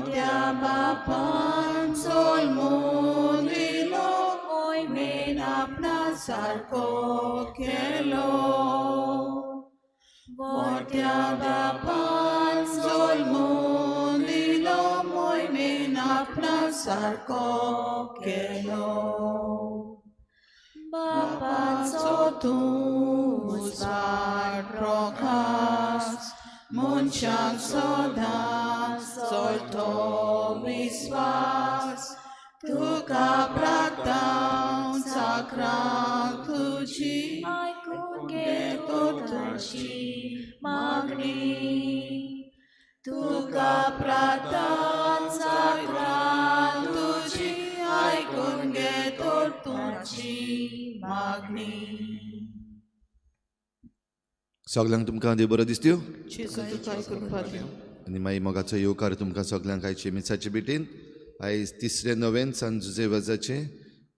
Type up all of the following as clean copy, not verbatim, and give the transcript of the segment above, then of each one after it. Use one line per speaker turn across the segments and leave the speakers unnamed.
मोठ्या बापान जल्मून दिलो मोहिमेन आपणा सारको केलो. मोठ्या बापान जल्मून दिलो मोहिमेन आपणा सारको केलो. बापाचो तूं उजवाड प्रकाश मनशाक सदांच चलतो विस्वास. तुका प्रार्थना साक्रां तुजी
आयकून घेतो तुजी मागणी.
तुका प्रार्थना साक्रां तुजी आयकून घेतो तुजी मागणी.
सगल्यांक तुमकां देव बरो दिसत्यो
आनी
आनी मागीर मोगाचो येवकार तुमकां सगल्यांक आयचे मिसाचे भेटेन. आयज तिसरें नोवेन सांत जुजे वाजाचें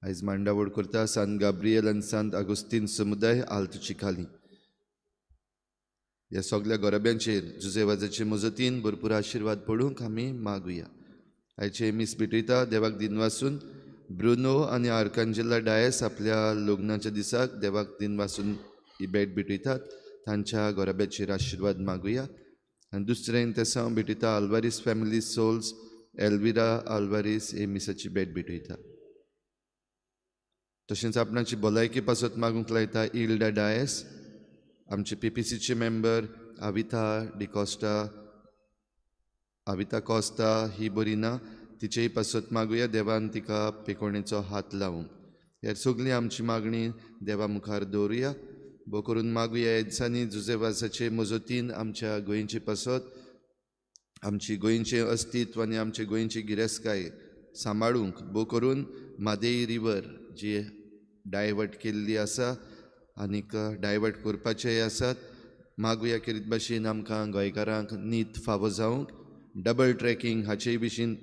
आयज मांडावळ करता सांत गाब्रियल आनी सांत आगुस्तीन समुदाय आल्तुची खाली. ह्या सगल्या गोरब्यांचेर जुजे वाजाचे मजतीन भरपूर आशिर्वाद पडूंक आमी मागुया. आयचे मीस भेटयता देवाक दिनवासून ब्रुनो आनी आर्कांजेला डायस आपल्या लग्नाच्या दिसाक देवाक दिनवासून ही भेट भेटयतात. तांच्या गोरब्याचेर आशिर्वाद मागुया. आनी दुसरें तेसांव भेटयता आल्वारीस फॅमिली सोल्स एल्विरा आल्वारीस हे मिसाची भेट भेटयता. तशेंच आपणाची भलायकी पासत मागूंक लायता इल्डा डायस, आमचे पीपीसीचे मेंबर आविता डिकॉस्टा, आविता कॉस्ता ही बरी ना, तिचेय पासत मागुया देवान तिका पेकोणेचो हात लावंक. ह्या सगळी आमची मागणी देवा मुखार दवरुया. बो करून मागुया ह्या दिसांनी जुजे वासाचे मजतीन आमच्या गोंयचे पासत आमची गोंयचें अस्तित्व आनी आमचे गोंयची गिरेस्तकाय सांबाळूंक बो करून म्हादेई रिवर जी डायवर्ट केल्ली आसा आनीक डायवर्ट करपाचेय आसात मागुया केरीत भाशेन आमकां गोंयकारांक नीत फावो जावंक डबल ट्रॅकिंग हाचेय भशेन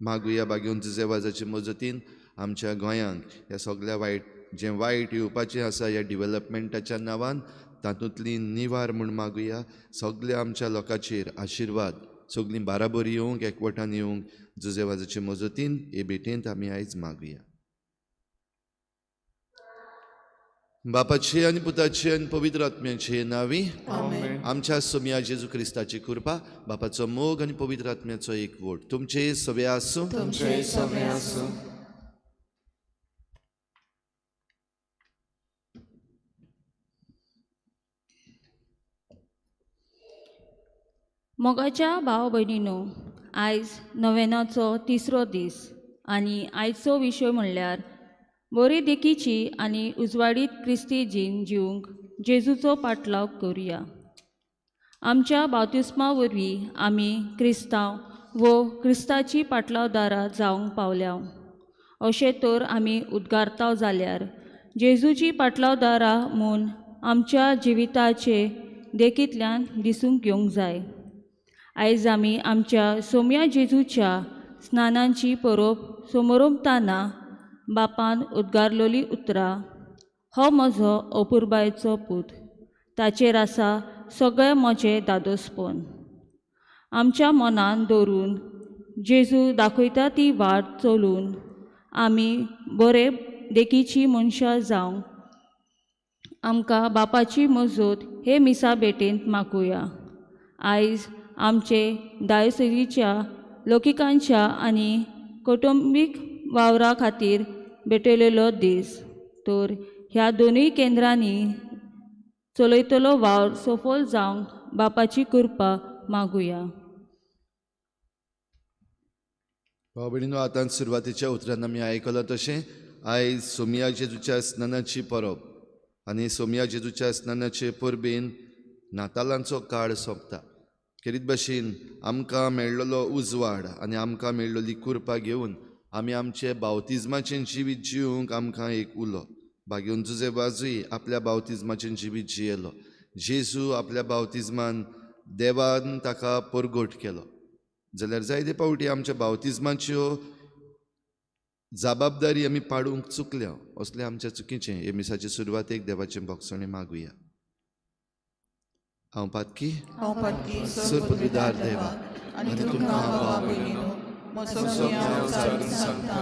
मागुया. बागेवन जुजे वाजाचे मजतीन आमच्या गोंयांक ह्या सगल्या वायट जें वायट येवपाचें आसा ह्या डिवलपमेंटाच्या नांवान तातूंतली निवार म्हूण मागुया. सगल्या आमच्या लोकांचेर आशिर्वाद सगळीं बाराबोर येवंक एकवटान येवंक जुजे वाजाचे मजतीन हे भेटेंत आमी आयज मागुया. बापाचे आनी पुताचे आनी पवित्र आत्म्याचे नांवी आमच्या सोम्या जेजू क्रिस्ताची कृपा, बापाचो मोग आनी पवित्र आत्म्याचो एकवट तुमचे सगळे आसूं.
तुमचे सगळे आसूं.
मोगाच्या भाव भयणीनो, आयज नोवेनाचो तिसरो दीस आनी आयचो विशय म्हणल्यार बरी देखीची आनी उजवाडीत क्रिस्ती जीण जिवंक जेजूचो पाटलाव करुया. आमच्या बावतिस्मा वरवीं आमी क्रिस्तांव वो क्रिस्ताची पाटलावदारां जावंक पावल्या. अशें तर आमी उद्गारताव जाल्यार जेजूची पाटलावदारां म्हूण आमच्या जिविताचे देखींतल्यान दिसूंक येवंक जाय. आयज आमी आमच्या सोम्या जेजूच्या स्नानांची परब समोरमताना बापान उद्गारलेली उतरां, हो म्हजो अपुरबायेचो पूत, ताचेर आसा सगळें म्हजें दादोसपण. आमच्या मनान दवरून जेजू दाखयता ती वाट चलून आमी बरे देखीची मनशां जावंक आमकां बापाची मजत हे मिसा भेटेंत मागुया. आयज आमचे दायसरीच्या लोकिकांच्या आनी कौटुंबीक वावरा खातीर भेटयलेलो दीस, तर ह्या दोनूय केंद्रांनी चलयतलो वावर सफल जावंक बापाची कृपा मागुया.
भाव भयणीनो, आतां सुरवातेच्या उतरान आमी आयकलां तशें आयज सोमया जेजूच्या स्नानाची परब आनी सोमया जेजूच्या स्नानाचे परबेन नातालांचो काळ सोंपता. खेरीत भाशेन आमकां मेळ्ळलो उजवाड आनी आमकां मेळ्ळली कृपा घेवन आमी आमचे बावतिज्माचें जिवीत जिवंक आमकां एक उलो बागेवन जुजे बाजूय आपल्या बावतिज्माचें जिवीत जियेलो. जेजू आपल्या बावतिज्मान देवान ताका परगट केलो. जाल्यार जायते फावटी आमच्या बावतिज्माच्यो जबाबदारी आमी पाडूंक चुकल्या. असलें आमच्या चुकीचें हे मिसाचे सुरवातेक देवाचें भोगसणें मागुया. हांव पातकी,
हांव पातकी, सर्वपवित्र देवा आनी तुमकां भाव भयणीनो म्हजो उच्चारून सांगता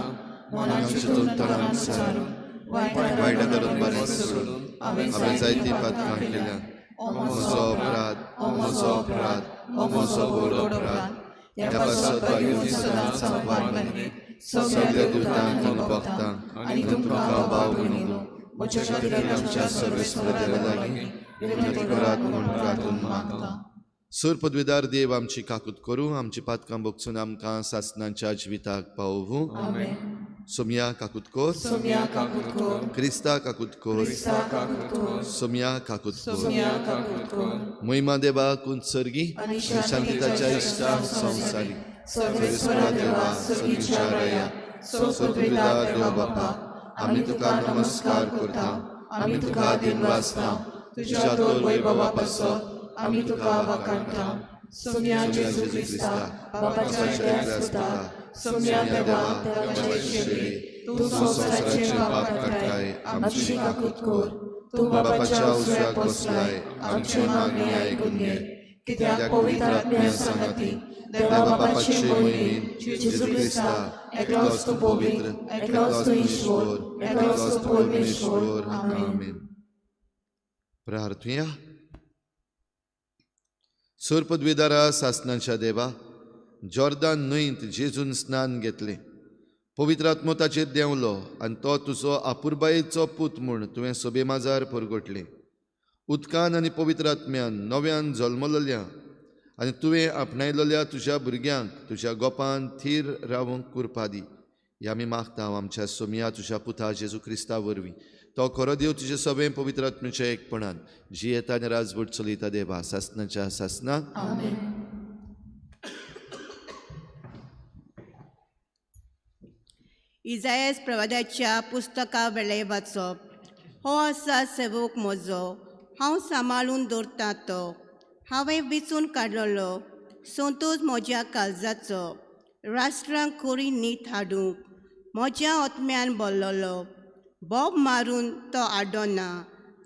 मनान चिंतून तणान उच्चारून
वायटा धरून बरें सोडून हांवें जायतीं पातकां केल्यात. म्हजो अपराध, म्हजो अपराध, म्हजो व्हड अपराध. ह्या पासत भाग्यवती सदांच वाट सगळ्या दुतांक आनी भक्तांक आनी तुमकां भाव भयणींनो म्हज्या खातीर आमच्या सर्वेस्पर देवा लागीं विनंती करात म्हूण प्रार्थून मागता. सूर पदवीदार देव आमची काकूत करूं, आमची पातकां भोगसून आमकां सासणाच्या जिविताक पावोवूं. सोमया काकूत कर, क्रिस्ता काकूत कर, सोमया काकूत कर. महिमा देवा कुंसर्गी शांतताच्या इश्टा संवसारी सर्वेस्परा देवा सर्गीच्या राया सोदविदार देव बापा, आमी तुका नमस्कार करता, आमी तुका दिनवासता, तुज्या तोल वैभवा पासत
आमी तुका वाखाणता. सोमया जेजू क्रिस्ता बापाच्या एकल्याच पुता, सोमया देवा देवाचे शेळी, तूं संवसाराचे पाप काडटाय आमची काकूत कर. तूं बापाच्या उजव्याक बसलाय
आमची मागणी आयकून घे. कित्याक पवित्र आत्म्या सांगाती देवा बापाचे मोहिमेन जेजू क्रिस्ता एकलोच तूं पवित्र, एकलोच तूं ईश्वर, एकलोच तूं परमेश्वर. आमेन. प्रार्थुया. सूर पदवीदारा सासणाच्या देवा, जॉर्दान न्हंयत जेजून स्नान घेतलें, पवित्र आत्मो ताचेर देंवलो आनी तो तुजो आपुरबायेचो पूत म्हूण तुवें सोबे माजार परगटलें. उदकान आनी पवित्र आत्म्यान नव्यान जल्मलेल्या आनी तुवें आपणायलेल्या तुज्या भुरग्यांक तुज्या गोपान थीर रावंक कुरपा दी. ह्या आमी मागता आमच्या सोमया तुज्या पुता जेजू क्रिस्ता वरवीं. तो खरो देव तुजे सगळें पवित्र आत्म्याच्या एकपणान जियेता आनी राजवट चलयता देवा सासणाच्या सासणाक.
इजायस प्रवादाच्या पुस्तका वेळे वाचप. हो आसा सेवक म्हजो, हांव सांबाळून दवरता तो, हांवें विचून काडलेलो संतोष म्हज्या काळजाचो, राष्ट्रांक खरी नीत हाडूंक म्हज्या आत्म्यान बोल्लोलो. बोब मारून तो आडना,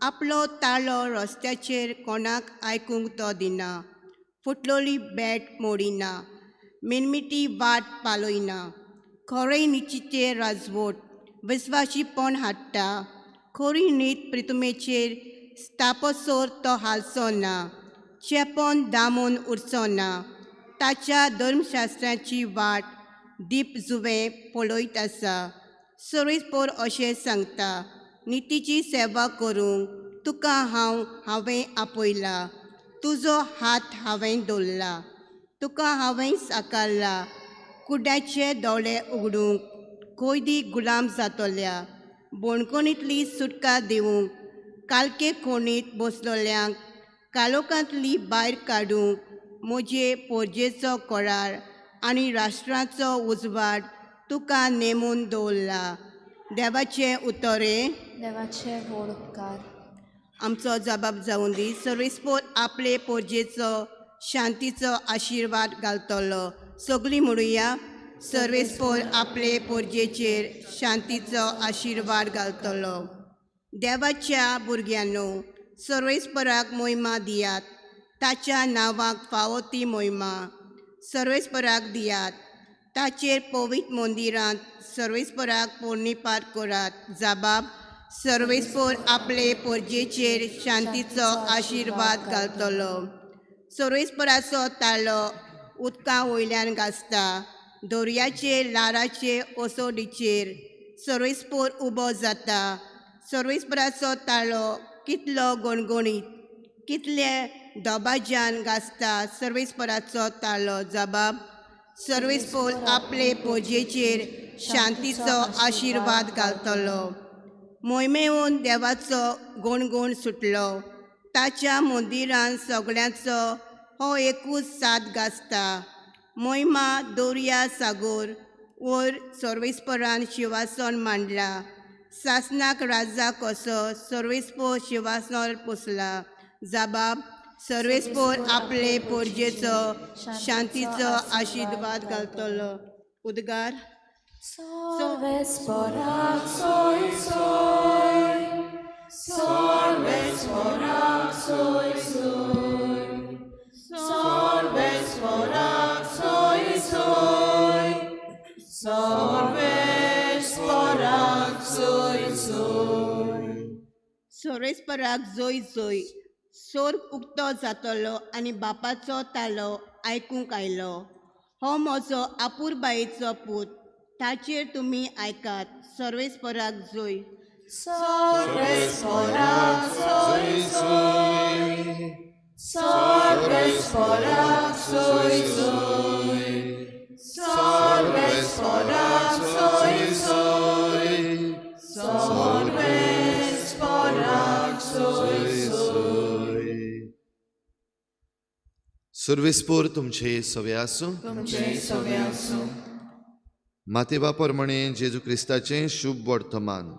आपलो ताळो रस्त्याचेर कोणाक आयकूंक तो दिना, फुटलोली बॅट मोडिना, मिनमिटी वाट पालयना, खरें निचीचेर राजवट विस्वाशीपण हाडटा, खरी नीत प्रितुमेचेर स्थापसोर तो हालचो ना, चेपण दामून उरचो ना, ताच्या धर्मशास्त्राची वाट दीप जुवें पळयत आसा. सर्वेस्पर अशें सांगता, नितीची सेवा करूंक तुका हांवें आपयला, तुजो हात हांवें दवरला, तुका हांवें साकारला, कुड्याचे दोळे उगडूंक, कोयदी गुलाम जातल्या बोणकोणींतली सुटका दिवंक, कालके कोणीत बसलोल्यांक कालोकांतली भायर काडूंक, म्हजे पोरजेचो कोरार आनी राष्ट्राचो उजवाड तुका नेमून दवरला. देवाचें उतरें,
देवाचे व्हड उपकार.
आमचो जबाब जावूं दी. सर्वेस्पर आपले पोरजेचो शांतीचो आशिर्वाद घालतलो. सगळीं म्हणुया, सर्वेस्पर आपले पोरजेचेर शांतीचो आशिर्वाद घालतलो. देवाच्या भुरग्यांनो, सर्वेस्पराक मोहिमा दियात, ताच्या नांवाक फावो ती मोहिमा सर्वेस्पराक दियात, ताचेर पवित्र मंदिरांत सर्वेस्पराक पोरणीपात करात. जबाब, सर्वेस्पर आपले पोरजेचेर शांतीचो आशिर्वाद घालतलो. सर्वेस्पराचो ताळो उदका वयल्यान गाजता, दर्याचेर ल्हाराचे ओसोडीचेर सर्वेस्पर उबो जाता. सर्वेस्पराचो ताळो कितलो गणगणीत, कितले दबाज्यान गाजता सर्वेस्पराचो ताळो. जबाब, सर्वेस्पर आपले पोजेचेर शांतीचो आशिर्वाद घालतलो. मोहिमेवन देवाचो गणगण सुटलो, ताच्या मंदिरान सगळ्यांचो हो एकूच साद गाजता. मोहिमा दर्या सागोर वयर सर्वेस्परान शिवासन मांडला, सासनाक राजा कसो सर्वेस्पर शिवासनार पोसला. जबाब, सर्वेस्पर आपले पोरजेचो शांतीचो आशिर्वाद घालतलो. उद्गार.
सर्वेस्पराक सोय सोय,
सर्वेस्पराक सोय सोय, सर्वेस्पराक सोय सोय, सर्वेस्पराक जोय जोय.
सर्वेस्पराक जोय जोय. सोर्ग उक्तो जातलो आनी बापाचो तालो आयकूंक आयलो. हो म्हजो आपुरबायेचो पूत, ताचेर तुमी आयकात. सर्वेस्पराक जोय.
सर्वेस्पराक जोय जोय. सर्वेस्पराक जोय जोय. सर्वेस्पराक जोय जोय. सर्वेस्पराक जोय जोय.
सर्वेस्पोर तुमचे सवे आसूं.
तुमचे सवे आसूं.
मातेवा प्रमाणे जेजू क्रिस्ताचें शुभ वर्तमान.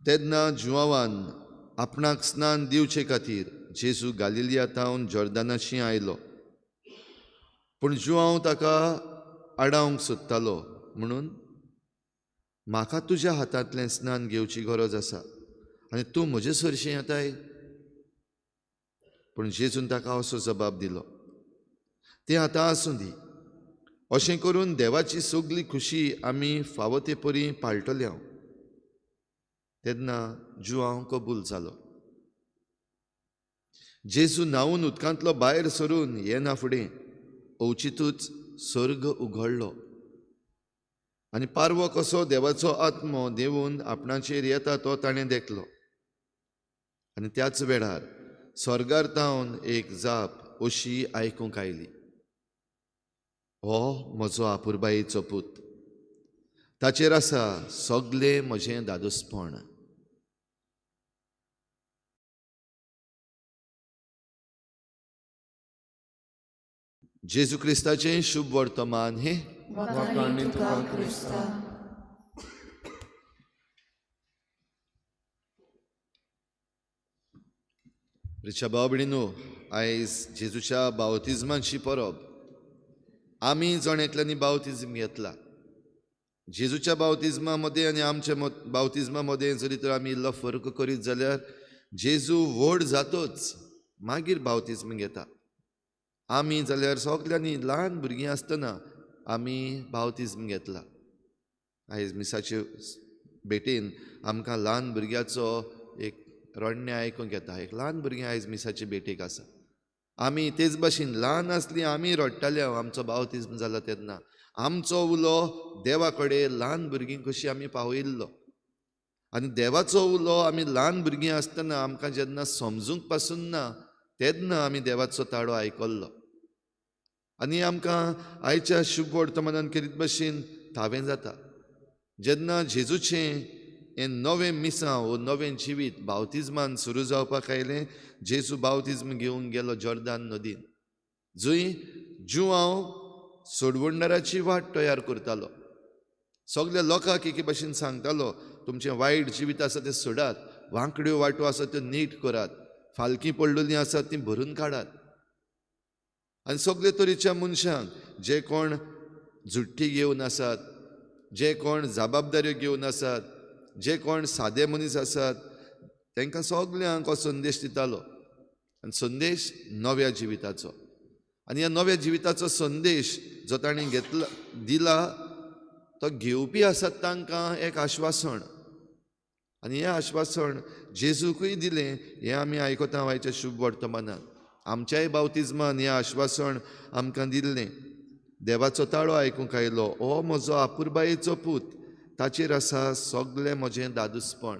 तेन्ना जुआवान आपणाक स्नान दिवचे खातीर जेजू गालिलिया तावन जॉर्दानाशी आयलो. पूण जुआंव ताका आडावंक सोदतालो म्हणून, म्हाका तुज्या हातांतलें स्नान घेवची गरज आसा आनी तूं म्हजे सरशीं येताय? पूण जेजून ताका असो जबाब दिलो, तें आतां आसूं दी. अशें करून देवाची सगली खुशी आमी फावो ते परी पाळटले हांव. तेन्ना जुआंव कबूल जालो. जेजू न्हांवून उदकांतलो भायर सरून येना फुडें अवचितूच सर्ग उगडलो आनी पारवो कसो देवाचो आत्मो देवून आपणाचेर येता तो ताणें देखलो. आनी त्याच वेळार स्वर्गार तावन एक जाप अशी आयकूंक आयली, हो म्हजो आपुरबायेचो पूत, ताचेर आसा सगलें म्हजें दादोसपण. जेजू क्रिस्ताचें शुभ वर्तमान हें. रिचा भाव भयणीनो, आयज जेजूच्या बावतिज्माची परब. आमी जण एकल्यांनी बावतिज्म घेतला. जेजूच्या बावतिज्मा मदें आनी आमच्या बावतिज्मा मदें जरी तर आमी इल्लो फरक करीत जाल्यार जेजू व्हड जातोच मागीर बावतिज्म घेता. आमी जाल्यार सगल्यांनी ल्हान भुरगीं आसतना आमी बावतिज्म घेतला. आयज मिसाचे भेटेन आमकां ल्हान भुरग्याचो एक रडणें आयकूंक येता. एक ल्हान भुरगें आयज मिसाचे भेटेक आसा. आमी तेच भाशेन ल्हान आसली आमी रडटाले आमचो बावतिज्म जाला तेन्ना. आमचो उलो देवा कडेन ल्हान भुरगीं कशी आमी पावयिल्लो आनी देवाचो उलो आमी ल्हान भुरगीं आसतना आमकां जेन्ना समजूंक पासून ना तेन्ना आमी देवाचो ताळो आयकल्लो. आनी आमकां आयच्या शुभ वर्तमानान करीत भाशेन थावें जाता. जेन्ना जेजूचें हें नवें मिसांव वो नवें जिवीत बावतिज्मान सुरू जावपाक आयलें, जेजू बावतिज्म घेवन गेलो जॉर्दान नदीन, जंय जुआंव सोडवणदाराची वाट तयार करतालो. सगल्या लोकांक एके भाशेन सांगतालो, तुमचें वायट जिवीत आसा तें सोडात, वांकड्यो वाटो आसा त्यो नीट करात, फालकी पडलेलीं आसात तीं भरून काडात. आनी सगळे तरेच्या मनशांक, जे कोण झुट्टी घेवन आसात, जे कोण जबाबदाऱ्यो घेवन आसात, जे कोण सादे मनीस आसात, तांकां सगल्यांक हो संदेश दितालो. आनी संदेश नव्या जिविताचो. आनी ह्या नव्या जिविताचो संदेश जो ताणें घेतला दिला तो घेवपी आसात तांकां एक आश्वासन. आनी हें आश्वासन जेजूकूय दिलें हें आमी आयकता आयच्या शुभ वर्तमानान. आमच्याय बावतिज्मान हें आश्वासन आमकां दिल्लें. देवाचो ताळो आयकूंक आयलो, हो म्हजो आपुरबायेचो पूत, ताचेर आसा सगलें म्हजें दादूसपण.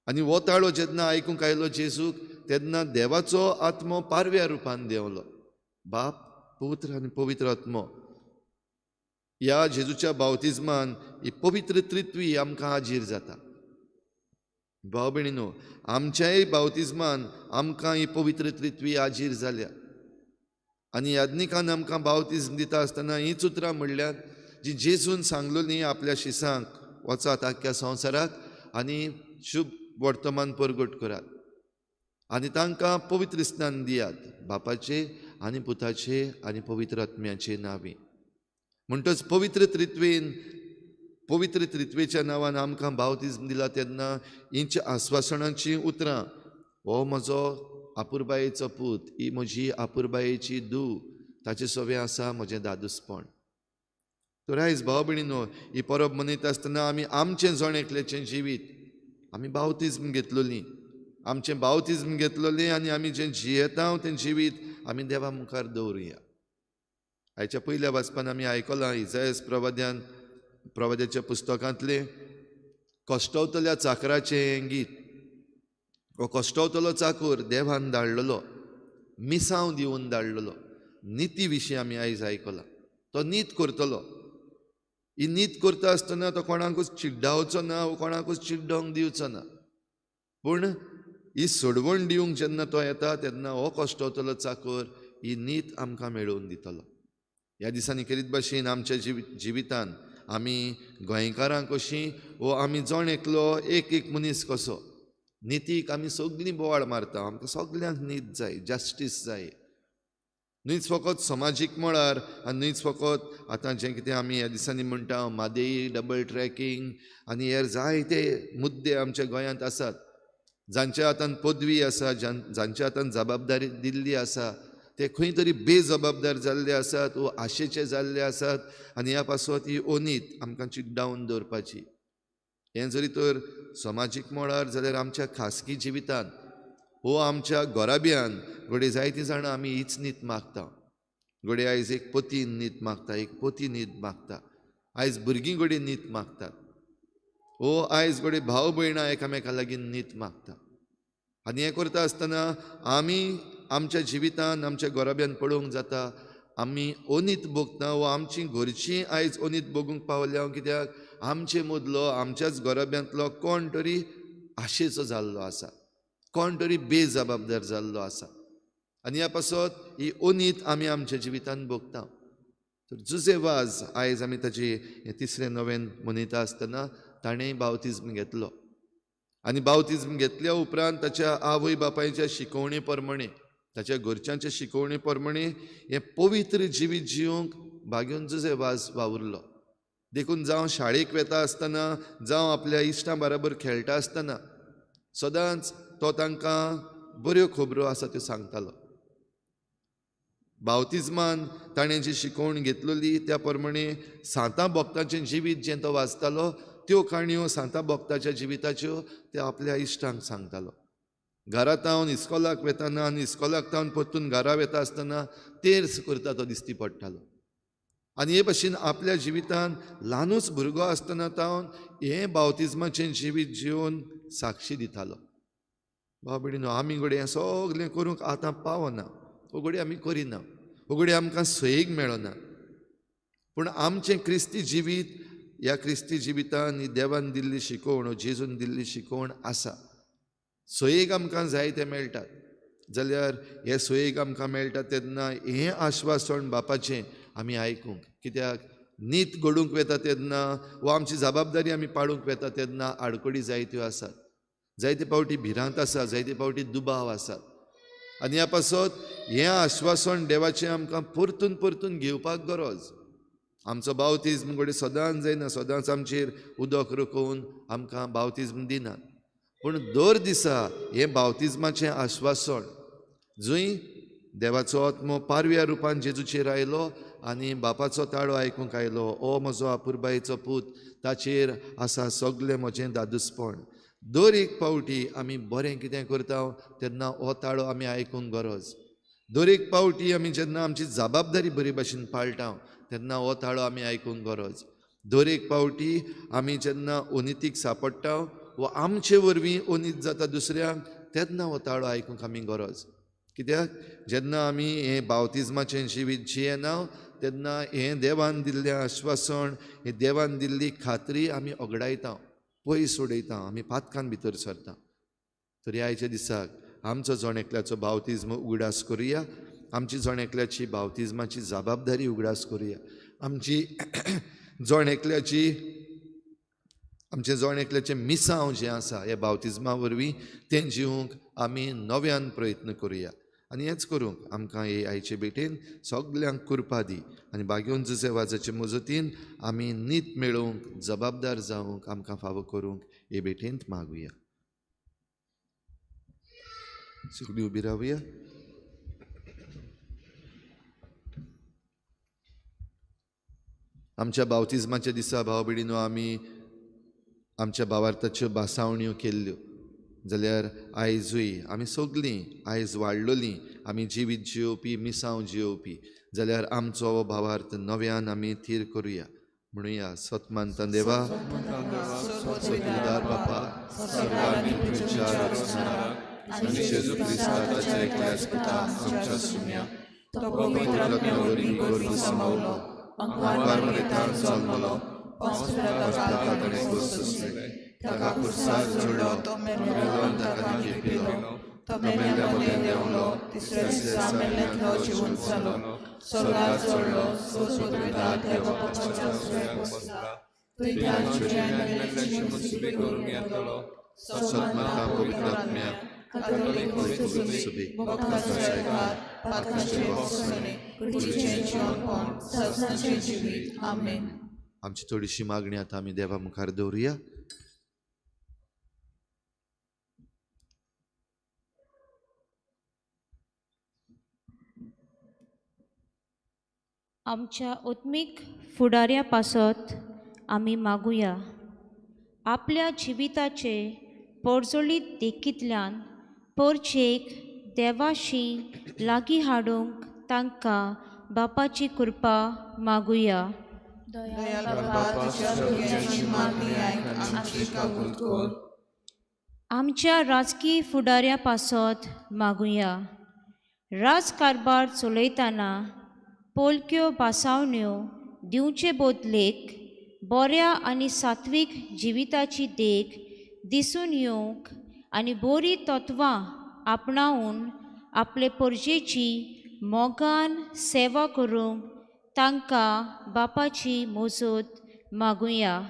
आनी हो ताळो जेन्ना आयकूंक आयलो जेजूक तेन्ना देवाचो आत्मो पारव्या रुपान देंवलो. बाप, पुत्र आनी पवित्र आत्मो ह्या जेजूच्या बावतिज्मान ही पवित्र त्रित्वी आमकां हाजीर जाता. भाव भयणीनो, आमच्याय बावतिज्मान आमकां ही पवित्र त्रित्वी हाजीर जाल्या. आनी याज्ञिकान आमकां बावतिज्म दिता आसतना हींच उतरां म्हणल्यार जी जेजून सांगलोली आपल्या शिसांक, वचात आख्ख्या संवसाराक आनी शुभ वर्तमान परगट करात आनी तांकां पवित्र स्नान दियात, बापाचे आनी पुताचे आनी पवित्र आत्म्याचे नांवी. म्हणटच पवित्र त्रित्वेन, पवित्र त्रित्वेच्या नांवान आमकां बावतिज्म दिला तेन्ना हिंच्या आस्वासनाचीं उतरां, हो म्हजो आपुरबायेचो पूत, ही म्हजी आपुरबायेची धूव, ताचे सवें आसा म्हजें दादूसपण. तर आयज भाव भयणीनो ही परब मनयता आसतना आमी आमचें जण एकल्याचें जिवीत आमी बावतिज्म घेतलोली, आमचें बावतिज्म घेतलोलें आनी आमी जें जियेता तें जिवीत आमी देवा मुखार दवरुया. आयच्या पयल्या वाचपान आमी आयकलां इजायस प्रवाद्यान प्रवाद्याच्या पुस्तकांतलें कश्टवतल्या चाकराचें गीत. हो कश्टवतलो चाकूर देवान धाडलेलो, मिसांव दिवन धाडलेलो. निती विशीं आमी आयज आयकलां. तो नीत करतलो. ही नीत करता आसतना तो कोणाकूच चिड्डावचो ना वो कोणाकूच चिड्डोवंक दिवचो ना. पूण ही सोडवण दिवंक जेन्ना तो येता तेन्ना हो कश्टवतलो चाकर ही नीत आमकां मेळोवन दितलो. ह्या दिसांनी खेरीत भाशेन आमच्या जिवितान आमी गोंयकारां कशीं वो आमी जण एकलो एक एक मनीस कसो नितीक आमी सगळीं बोवाळ मारता. आमकां सगल्यांक नीत जाय, जस्टीस जाय. न्हूच फकत समाजीक मळार आनी न्हूच फकत आतां जें कितें आमी ह्या दिसांनी म्हणटा म्हादेई डबल ट्रॅकिंग आनी हेर जायते मुद्दे आमच्या गोंयांत आसात. जांच्या हातान पदवी आसा, जांच्या हातान जबाबदारी दिल्ली आसा ते खंय तरी बेजबाबदार जाल्ले आसात वो आशेचे जाल्ले आसात आनी ह्या पासत ही ओनीत आमकां चिड्डावन दवरपाची. हें जरी तर समाजीक मळार जाल्यार आमच्या खासगी जिवितान वो आमच्या घराब्यान घडये जायतीं जाणां आमी हीच नीत मागता. घडये आयज एक पती नीत मागता, एक पती नीत मागता, आयज भुरगीं घडये नीत मागतात, वो आयज घडये भाव भयणां एकामेका लागीं नीत मागता. आनी हें करता आसतना आमी आमच्या जिवितान आमच्या घराब्यान पळोवंक जाता आमी ओनीत भोगता वो आमची घरचीं आयज ओनीत भोगूंक पावल्या. कित्याक आमचे मदलो आमच्याच घराब्यांतलो कोण तरी आशेचो जाल्लो आसा, कोण तरी बेजबाबदार जाल्लो आसा आनी ह्या पासत ही ओनीत आमी आमच्या जिवितान भोगता. तर जुजे वाज आयज आमी ताची तिसरें नवेन मनयता आसतना ताणें बावतिज्म घेतलो आनी बावतिज्म घेतल्या उपरांत ताच्या आवय बापायच्या शिकवणे प्रमाणे, ताच्या घरच्यांच्या शिकवणे प्रमाणे हें पवित्र जिवीत जिवंक भाग्योन जुजे वाज वावुरलो. देखून जावं शाळेक वेता आसतना, जावं आपल्या इश्टां बराबर खेळटा आसतना सदांच तो तांकां बऱ्यो खबरो आसा त्यो सांगतालो. बावतिज्मान ताणें जी शिकवण घेतलेली त्या प्रमाणे सांतां भक्तांचें जिवीत जें तो वाचतालो त्यो काणयो सांतां भक्ताच्या जिविताच्यो त्यो आपल्या इश्टांक सांगतालो. घरा तावन इस्कोलाक वेताना आनी इस्कोलाक तावन परतून घरा वेता आसतना तेर्स करता तो दिसती पडटालो. आनी हे भशेन आपल्या जिवितान ल्हानूच भुरगो आसतना तावन हें बावतिज्माचें जिवीत जिवन साक्षी दितालो. भाव भयणीनो आमी घडये हें सगळें करूंक आतां पावना, वो घडये आमी करिना, वो घडये आमकां सयेक मेळना. पूण आमचें क्रिस्ती जिवीत ह्या क्रिस्ती जिवितान ही देवान दिल्ली शिकवण, जेजून दिल्ली शिकवण आसा. सोयेक आमकां जाय तें मेळटात जाल्यार हे सोयेक आमकां मेळटा तेन्ना हें आश्वासन बापाचें आमी आयकूंक. कित्याक नीत घडूंक वेता तेन्ना वो आमची जबाबदारी आमी पाडूंक वेता तेन्ना आडखळी जायत्यो आसात, जायते फावटी भिरांत आसा, जायते फावटी दुबाव आसात आनी ह्या पासत हें आश्वासन देवाचें आमकां परतून परतून घेवपाक गरज. आमचो बावतिज्म घडये सदांच जायना, सदांच आमचेर उदक रकोवन आमकां बावतिज्म दिनात, पूण दर दिसा हें बावतिज्माचें आश्वासन जंय देवाचो आत्मो पारव्या रुपान जेजूचेर आयलो आनी बापाचो ताळो आयकूंक आयलो, ओ म्हजो आपुरबायेचो पूत, ताचेर आसा सगलें म्हजें दादूसपण. दर एक फावटी आमी बरें कितें करता तेन्ना हो ताळो आमी आयकूंक गरज. दर एक फावटी आमी जेन्ना आमची जबाबदारी बरे भाशेन पाळटा तेन्ना हो ताळो आमी आयकूंक गरज. दर एक फावटी आमी जेन्ना ओनितीक सांपडटा वो आमचे वरवीं ओनीत जाता दुसऱ्यांक तेन्ना हो ताळो आयकूंक आमी गरज. कित्याक जेन्ना आमी हें बावतिज्माचें जिवीत जियेना तेन्ना हें देवान दिल्लें आश्वासन, हें देवान दिल्ली खात्री आमी ओगडायता, पयस उडयता, आमी पातकान भितर सरता. तरी आयच्या दिसाक आमचो जण एकल्याचो बावतिज्म उगडास करुया, आमची जण एकल्याची बावतिज्माची जबाबदारी उगडास करुया, आमची जण एकल्याची आमचें जण एकल्याचें मिसांव जें आसा ह्या बावतिज्मा वरवीं तें जिवंक आमी नव्यान प्रयत्न करुया. आनी हेंच करूंक आमकां हे आयचे भेटेन सगल्यांक कृपा दी आनी बागेवन जुजे वाजाचे मजतीन आमी नीत मेळोवंक, जबाबदार जावंक आमकां फावो करूंक हे भेटेंत मागुया. सगळीं उबी रावया. आमच्या बावतिज्माच्या दिसा भाव भयणीनो आमी आमच्या भावार्थाच्यो भासावण्यो केल्ल्यो जाल्यार आयजूय आमी सगळीं आयज वाडलोलीं आमी जिवीत जियोवपी मिसांव जियोवपी जाल्यार आमचो भावार्थ नव्यान आमी थीर करुया. म्हणुया सतमानता देवा सतदार बापा सर्वांनी तुमच्या आनी जेजू क्रिस्ताच्या एकल्याच पुता आमच्या सुम्या तो पवित्र आत्म्या वरवीं गर्भ समावलो अंकवार मरेतान जल्मलो ताणें सोंसलें ताका खुर्सार जोडलो तो मेलो आनी ताका लिपिलो तो मेल्ल्या मदें देंवलो तिसऱ्या दिसा मेल्ल्यांतलो जिवंत जालो स्वर्गार चडलो सोदविदार देवा बापाच्या उजव्याक बसला थंय तांचे आनी मेल्ल्यांची मुसुबी करूंक येतलो सतमानता पवित्र आत्म्या कातोलीक सुबी भक्ताचो एकार पातकाचें भोगसणें कुडीचें जिवनपण सजनाचें जिवीत. आमेन. आमची थोडीशी मागणी आतां आमी देवा मुखार दवरुया.
आमच्या आत्मीक फुडाऱ्या पासत आमी मागुया. आपल्या जिविताचे पोरजोळीत देखींतल्यान पोरचेक देवाशी लागीं हाडूंक तांकां बापाची कृपा मागुया. आमच्या राजकीय फुडाऱ्या पासत मागुया. राजकारभार चलयतना पोलक्यो भासावण्यो दिवचे बदलेक बऱ्या आनी सात्वीक जिविताची देख दिसून येवंक आनी बरी तत्वां आपणावन आपले परजेची मोगान सेवा करूंक तांकां बापाची मजत मागुया.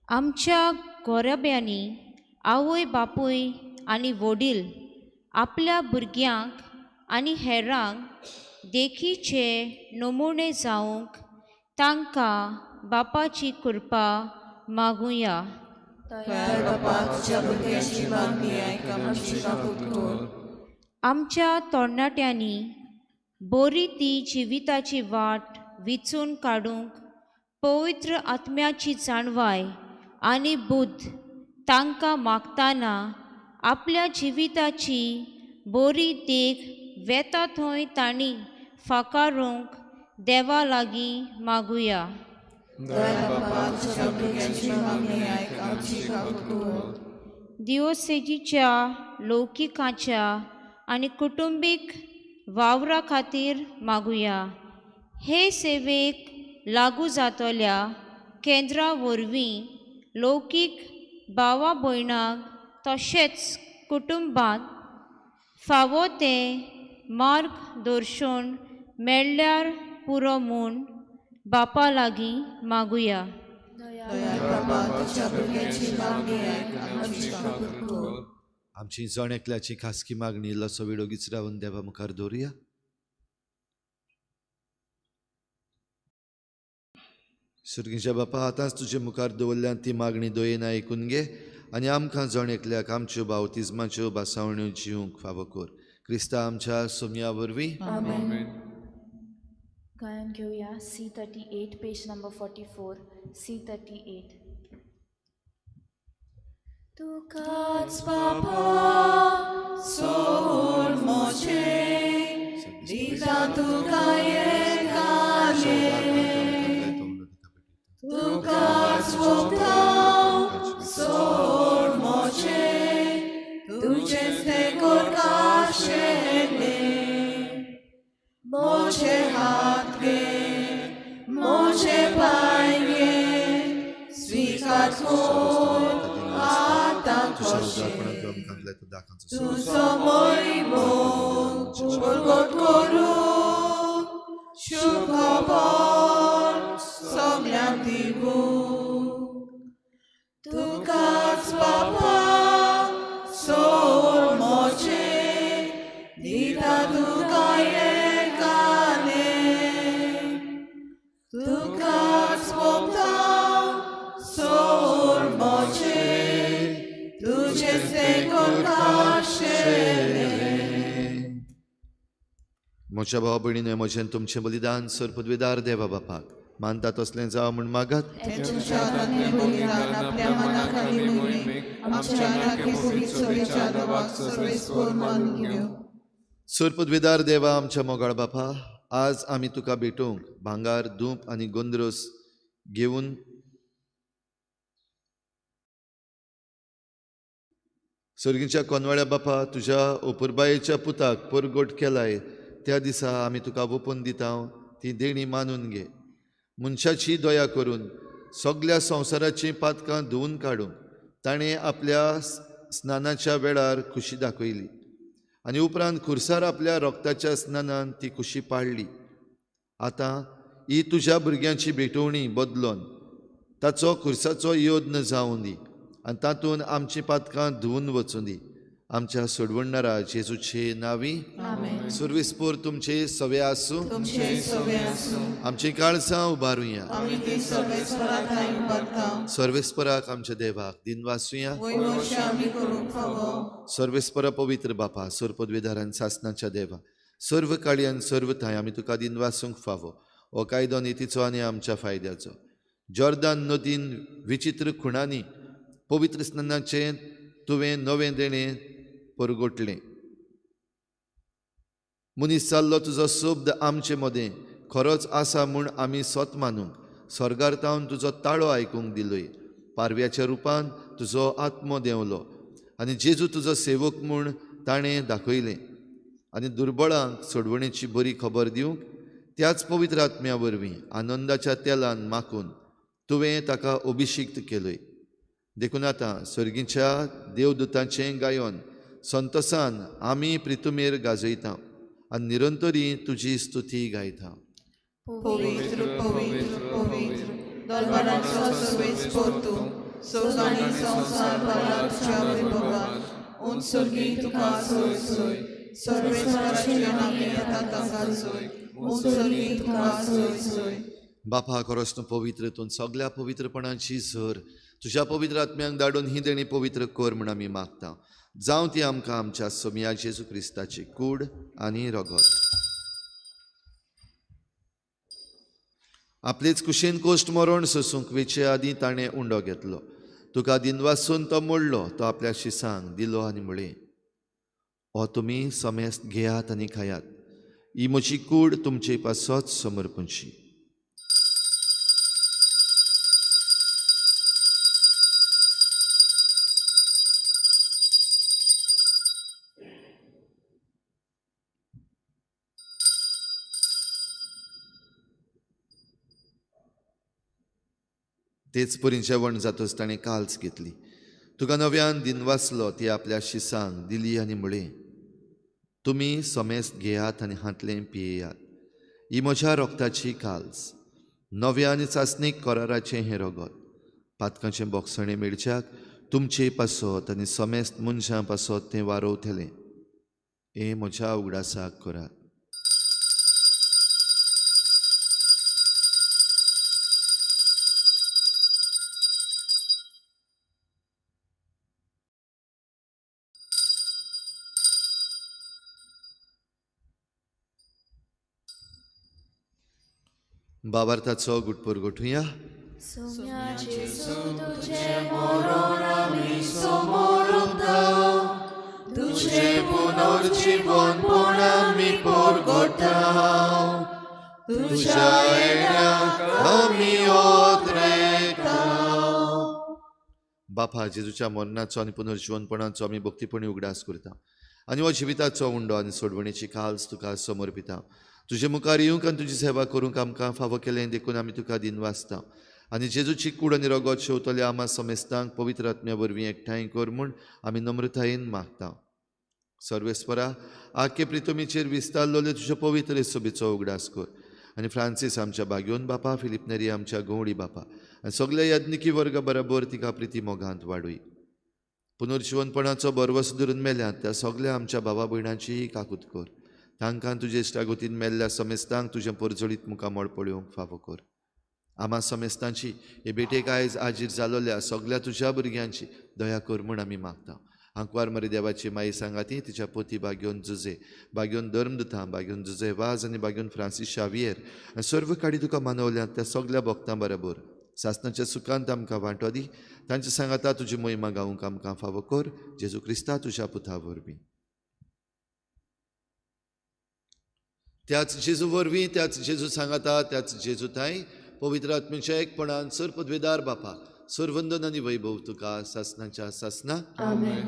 आमच्या गोरब्यांनी आवय बापूय आनी वडील आपल्या भुरग्यांक आनी हेरांक देखीचे नमुने जावंक तांकां बापाची कृपा मागुया. आमच्या तरणाट्यांनी बरी ती जिविताची वाट विचून काडूंक पवित्र आत्म्याची जाणवाय आनी बुद्ध तांकां मागतना आपल्या जिविताची बरी देख वेता थंय तांणी फाकारूंक देवा लागीं मागुया. दिओसेजीच्या लौकिकाच्या आनी कुटुंबीक वावरा खातीर मागुया. हे सेवेक लागू जातल्या केंद्रा वरवीं लौकीक भावा भयणांक तशेंच कुटुंबांत फावो तें मार्गदर्शन मेळ्ळ्यार पुरो म्हूण बापा लागीं मागुया.
आमची जण एकल्याची खासगी मागणी इल्लोसो वेळ ओगीच रावन देवा मुखार दवरुया. सुर्गीच्या बापा आतांच तुजे मुखार दवरल्यान ती मागणी दयेन आयकून घे आनी आमकां जण एकल्याक आमच्यो बावतिज्माच्यो भासावण्यो जिवंक फावो कर. क्रिस्ता आमच्या सोमया वरवीं.
गायन घेऊया C38 page number 44 C38.
तुकाच बापा सोड म्हजें दिता तुका एकालें तुकाच वोगता सोड म्हजें तुजेंच तें करकाशेलें म्हजे हात घे म्हजे पांय घे स्विकार कर आतां कशें तुजो मोहिमो परगट करूं शुभखबर सगल्यांक दिवूं तुकाच बापा सोड म्हजें दिता तुका एकालें तुकाच वोगता सोड म्हजें
म्हज्या भाव भयणीन म्हजें तुमचें बलिदान सर पदवीदार देवा बापाक मानता तसलें जावं म्हूण मागात. सर पदवीदार देवा आमच्या मोगाळ बापा, आज आमी तुका भेटूंक भांगार, धूप आनी गोंद्रोस घेवन सर्गीच्या कोनवाळ्या बापा, तुज्या ओपुरबायेच्या पुताक परगट केलाय त्या दिसा आमी तुका ओपून दिता ती देणी मानून घे. मनशाची दया करून सगल्या संवसाराचीं पातकां धुवून काडूंक ताणें आपल्या स्नानाच्या वेळार खुशी दाखयली आनी उपरांत खुर्सार आपल्या रोगताच्या स्नानान ती खुशी पाडली. आतां ही तुज्या भुरग्यांची भेटवणी बदलोन ताचो खुर्साचो यत्न जावं दी आनी तातूंत आमचीं पातकां धुवून वचूं दी. आमच्या सोडवणणारा जेजूचे नावी. सुर्विसपूर तुमचे सवे आसूं. आमची काळजां उबारुया. सर्वेस्पराक आमच्या देवाक दिनवासुया. सर्वेस्परा पवित्र बापा, सर्व पदवीधारान सासनाच्या देवा, सर्व काळयान सर्व थांय आमी तुका दिनवासूंक फावो. हो कायदो नितीचो आनी आमच्या फायद्याचो. जॉर्दान नदीन विचित्र खुणांनी पवित्र स्नानाचें तुवें नवें देणें परगटलें. मनीस जाल्लो तुजो शब्द आमचे मदें खरोच आसा म्हूण आमी सत मानूंक स्वर्गार तावन तुजो ताळो आयकूंक दिलोय. पारव्याच्या रुपान तुजो आत्मो देंवलो आनी जेजू तुजो सेवक म्हूण ताणें दाखयलें आनी दुर्बळांक सोडवणेची बरी खबर दिवंक त्याच पवित्र आत्म्या वरवीं आनंदाच्या तेलान माखून तुवें ताका अभिशिक्त केलोय. देखून आतां सर्गीच्या देवदूतांचें गायन संतोसान आमी प्रितुमेर गाजयता आनी निरंतरी तुजी स्तुती गायता.
पवित्र पवित्र पवित्र दरबाराचो सर्वेस्पर तूं, स्वर्ग आनी संवसार भरला तुज्या वैभवान. उंच सर्गी तुका सोय सोय, सर्वेस्पराचे नांवे येता ताका सोय, उंच सर्गी तुका सोय सोय.
बापा, खरोच तूं पवित्र, तूं सगल्या पवित्रपणाची सर. तुज्या पवित्र आत्म्यांक धाडून ही देणी पवित्र कर म्हूण आमी मागता. जावं ती आमकां आमच्या सोमया जेजू क्रिस्ताची कूड आनी रगत. आपलेच कुशीन कोश्ट मरण सोसूंक वेचे आदीं ताणें उंडो घेतलो. तुका दिनवासून तो मोडलो, तो आपल्या शिसांक दिलो आनी म्हळें, हो तुमी समेस्त घेयात आनी खायात, ही म्हजी कूड तुमचे पासत समर्पणची. तेच परी जेवण जातच ताणें काल्स घेतली, तुका नव्यान दिनवासलो, ती आपल्या शिसांक दिली आनी म्हळें, तुमी समेस्त घेयात आनी हांतलें पियेयात, ही म्हज्या रोगताची काल्स, नव्या आनी चांचणीक कराराचें हें रगत, पातकांचें बोगसणें मेळच्याक तुमचे पासत आनी समेस्त मनशां पासत तें वारोवतलें. हें म्हज्या उगडासाक करात. बाबार्थाचो गुटपोर गोठुया. बापा, जेजूच्या मरणाचो आनी पुनर्जिवनपणाचो आमी भक्तीपणी उगडास करता आनी हो जिविताचो उंडो आनी सोडवणेची काल्स तुका समर्पिता. तुजे मुखार येवंक आनी तुजी सेवा करूंक आमकां फावो केलें देखून आमी तुका दिनवासता आनी जेजूची कूड आनी रगत शेवतल्या आमा समेस्तांक पवित्र आत्म्या वरवीं एकठांय कर म्हूण आमी नम्रतायेन मागता. सर्वेस्परा, आखे प्रितमीचेर विस्तारलेले तुज्या पवित्र सोबीचो उगडास कर आनी फ्रांसीस आमच्या बाग्योन बापा, फिलीप नेरी आमच्या गवळी बापा आनी सगल्या याज्ञिकी वर्गा बराबर तिका प्रिती मोगांत वाडूय. पुनर्जिवनपणाचो बरवस धरून मेल्यात त्या सगल्या आमच्या भावा भयणांचीय काकूत कर. तांकां तुजे इश्टागतीन मेल्ल्या समेस्तांक तुजें परजळीत मुखामळ पळोवंक फावो कर. आमा समेस्तांची हे भेटेक आयज आजीर जालोल्या सगल्या तुज्या भुरग्यांची दया कर म्हूण आमी मागता. आंकवार मरी देवाची माई सांगाती तिच्या पोती बाग्योन जुजे, बाग्योन धर्मदुतां, बाग्योन जुजे वाज आनी बाग्योन फ्रांसीस शावियर आनी सर्व काडी तुका मानवल्यात त्या सगल्या भक्तां बरोबर सासनाच्या सुखांत आमकां वांटो दी. तांच्या सांगाता तुजी मोहिमा गावूंक आमकां फावो कर, जेजू क्रिस्ता तुज्या पुता वरवीं. त्याच जेजू वरवीं, त्याच जेजू सांगाता, त्याच जेजू थांय पवित्र आत्म्याच्या एकपणान सर पदवेदार बापा सर्वंदन आनी वैभव तुका सासनाच्या सासना.
आमेन.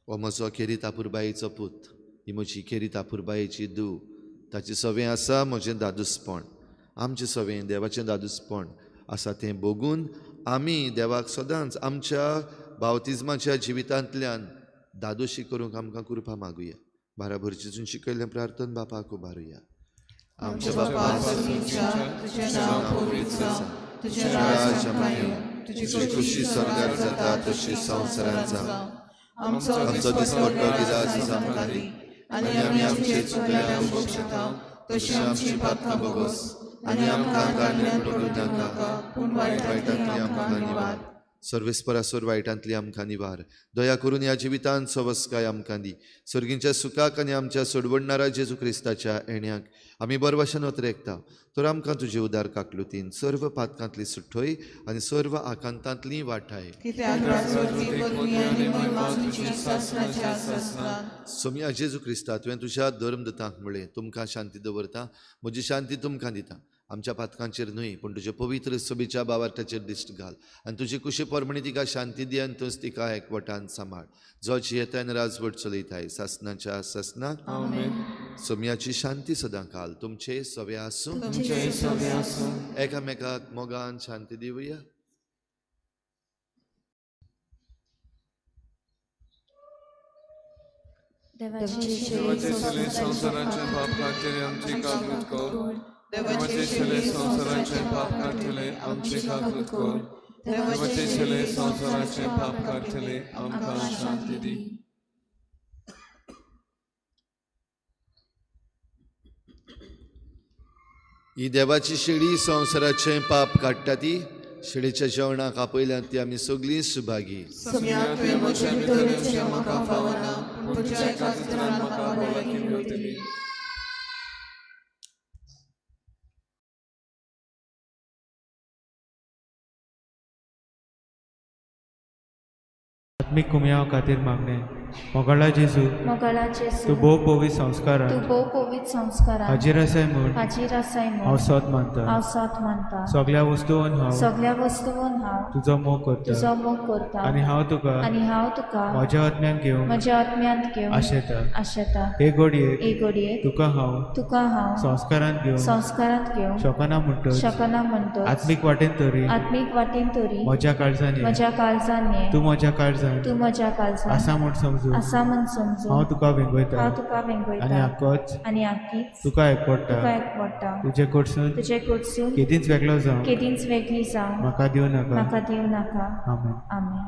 हो म्हजो खेरीत आपुरबायेचो पूत, ही म्हजी खेरीत आपुरबायेची धूव, ताचें सवें आसा म्हजें दादूसपण, आमचें सवें देवाचें दादूसपण आसा तें बघून आमी देवाक सदांच आमच्या बावतिज्माच्या जिवितांतल्यान दादोशी करूंक आमकां कृपा मागुया. बाराबर जेजून शिकयल्लें प्रार्थन बापाक उबारुया. आमच्या बापा
तुझें नांव पवित्र जावं, तुझें राज्य आमकां येवं, तुजी
खुशी स्वर्गार जाता तशी संवसारांत जावं.
आमचो
आमचो दिसपट्टो गिराज आमकां दी
आनी आमी आमचे चुकल्यार भोगशता तशी आमची पातकां भोगोस आनी आमकां काडण्यान पडूं नाका, पूण वायटांतली आमकां निवार.
सर्वेस्परासोर वायटांतली आमकां निवार. दया करून ह्या जिवितांत सवस्काय आमकां दी. सर्गींच्या सुखाक आनी आमच्या सोडवणणारा जेजू क्रिस्ताच्या येण्याक आमी बरवाशान ओतरेकता. तर आमकां तुजे उदार काकलुतीन सर्व पातकांतली सुठोय आनी सर्व आकांतांतली वाठाय. सोमया जेजू क्रिस्ता, तुवें तुज्या धर्मदुतांक म्हळें, तुमकां शांती दवरता, म्हजी शांती तुमकां दिता. आमच्या पातकांचेर न्हय पूण तुजे पवित्र सभेच्या बावार्थाचेर दिश्ट घाल आनी तुजी कुशी परमणी तिका शांती दी आनी तूंच तिका एकवटान सांबाळ, जो जियेताय आनी राजवट चलयताय सासनाच्या सासनाक. सोमयाची शांती सदां काल तुमचे सवे आसूं. एकामेकाक मोगान शांती दिवया.
देवाचे संवसाराचे पाप काडटले आमची काकूत कर. देवाचे शेले संवसाराचे पाप काडटले आमची काकूत कर. देवाचे शेले संवसाराचे पाप काडटले आमकां शांती दी.
ही देवाची शेळी संवसाराचें पाप काडटा ती शेळीच्या जेवणाक आपयल्यात ती आमी सगळीं सुभागी.
आत्मीक कुमयाव खातीर मागणें. मोगाळा जेजू, तूं भोव पवित्र संस्कारान हाजीर आसाय म्हूण हांव सत मानता. सगल्या वस्तून हांव तुजो मोग करता आनी हांव तुका म्हज्या आत्म्यान घेवन आशेता. हे घडयेक तुका हांव संस्कारांत घेवन शकना म्हणटच आत्मीक वाटेन तरी म्हज्या काळजान तूं म्हज्या काळजान आसा म्हूण समजू हांव तुका वेंगयता आनी आक्कीच तुका एकवटा. तुजे कडसून केदींच वेगळो जावं म्हाका दिवं नाका. आमेन.
आमेन.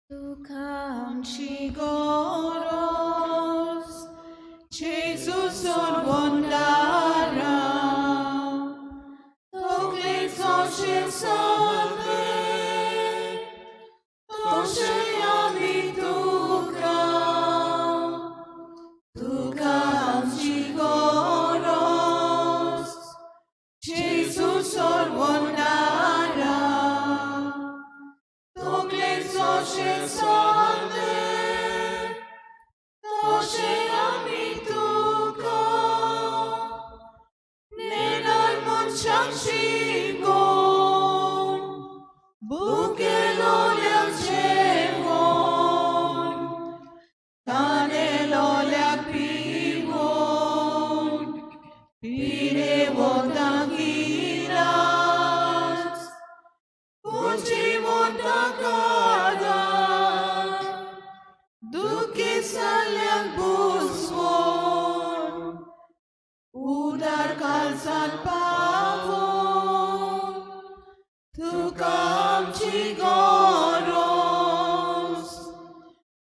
तुका आमची गरज जेजू सोडवणदारा, तकलेचो सगळें तशें आमी तुका, तुका आमची गरज जेजू सोडवणदारा, तकलेचो सगळें तशें आमी तुका, नेणार मनशाक शिकोवन दुयेंसाल्यांक भोसवण उदार काळजान पावोन तुका आमची गरज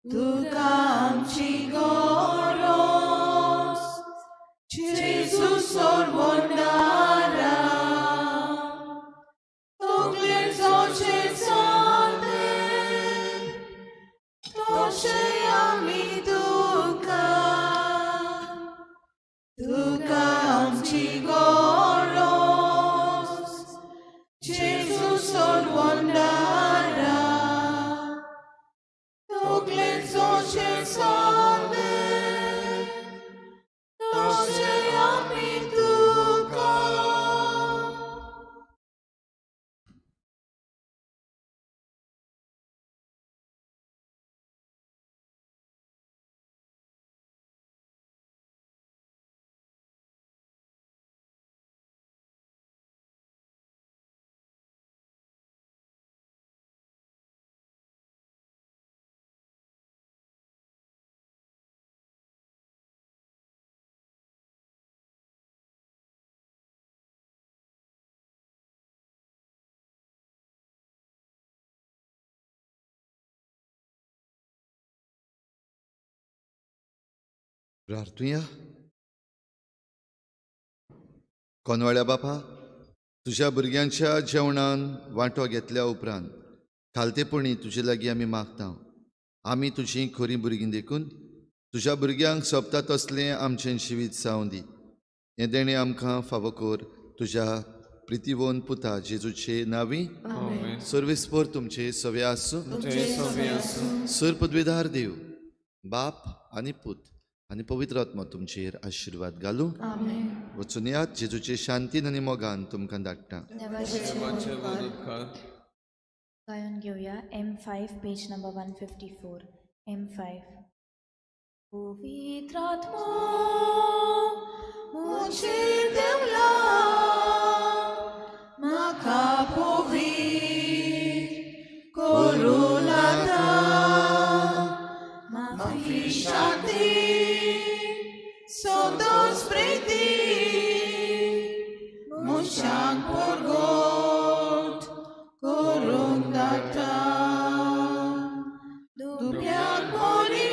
तुका आमची गरज जेजू सोडवणारा तकलेर जशें चलतें तशें आमी तुका तुका आमची गरज जेजू सोडवणारा तकलेर जशें चलतें तशें आमी तुका.
प्रार्थुया. कोनवाळ्या बापा, तुज्या भुरग्यांच्या जेवणान वांटो घेतल्या उपरांत खालतेपणी तुजे लागीं आमी मागता. आमी तुजीं खरीं भुरगीं देखून तुज्या भुरग्यांक सोबता तसलें आमचें जिवीत जावं दी. हें देणें आमकां फावो कर तुज्या प्रितीवोन पुता जेजूचे नांवी. सर्वेस्पर तुमचे सवे आसूं. सर पदवेदार देव बाप आनी पूत आनी पवित्र आत्मा तुमचेर आशिर्वाद घालूं. वचून यात जेजूचे शांतीन आनी मोगान तुमकां धाडटा.
गायन घेवया M5 page number 154. M5. पवित्र आत्मो
म्हजेर देंवला म्हाका पवित्र करूं नाका माफी शांती संतोष प्रीती मनशांक परगट करूंक धाडटा. दुबळ्यांक बरी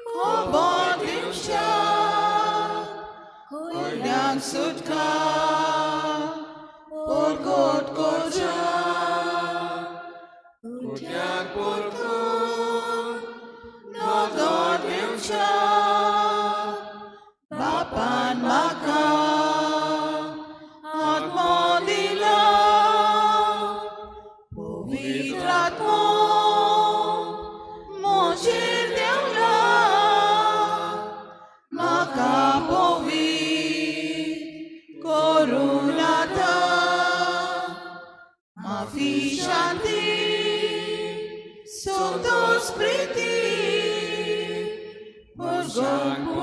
खबर दिवच्याक कुड्यांक सुटका परगट करच्याक
कुड्यांक परगट
नदर दिवच्याक बापान म्हाका आत्मो दिला पवित्र आत्मो म्हजेर देंवला म्हाका पवित्र करूं नाका माफी शांती संतोष प्रीती परगट